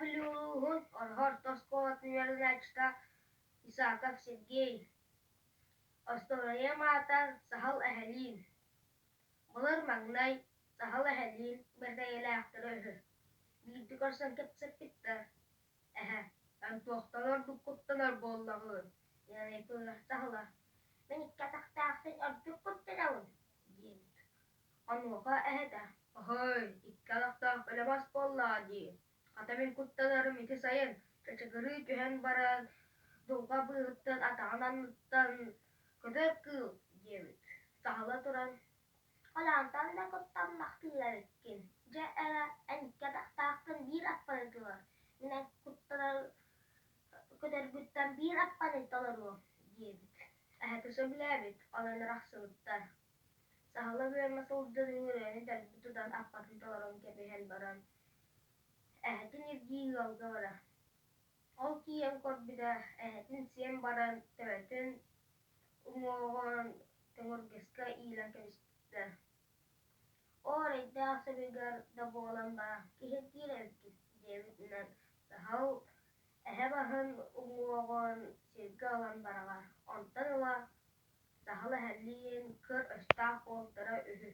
Бүлүү улууһун Ороһу орто оскуолатын үөрэнээччитэ Исаков Сергей. Остуоруйам аата «Саһыл эһэлиин». Былыр маҥнай Саһыл эһэлиин бэрдэйэлээхтэрэ үһү. Биирдэ көрсөн кэпсэппиттэр: «Эһэ, эн туохтан ордук куттанар буоллаҕыҥ?» диэн ыйыппыт Саһыла. «Мин икки атахтаахтан ордук куттанабын» диэбит. Онуоха эһэтэ: «Оһой, икки атахтаах бэлэм ас буоллаҕа дии, хата мин куттанарым ити сайын, чачыгырыы түһэн баран, дулҕа быыһыттан атаҕын анныттан көтөр кыыл» диэбит. Саһыла туран: «Холоонтон да куттаммахтыыр эбиккин, дьэ эрэ, эн икки атахтаахтан биир аппаны тылар, мин эн куттанар көтөргүттэн биир аппаны толоруом» диэбит. Эһэтэ сөбүлээбит, онон арахсыбыттар. Саһыла үөмэ сылдьан ыҥырыаны дэлби тутан аппатын толорон кэбиһэн баран, эһэтин ирдии ыалга барар. Ол тиийэн көрбүтэ, эһэтин сиэн баран, төбөтүн уҥуоҕун төҥүргэскэ иилэн кэбиспиттэр. Оо, эрэйдээх сөбүгэр да буолан баран киһиргиир эбиккин диэбитинэн саһыл эһэ баһын уҥуоҕун сиргэ ылан быраҕар. Онтон ыла Саһыл эһэлиин кыр өстөөх буолтара үһү.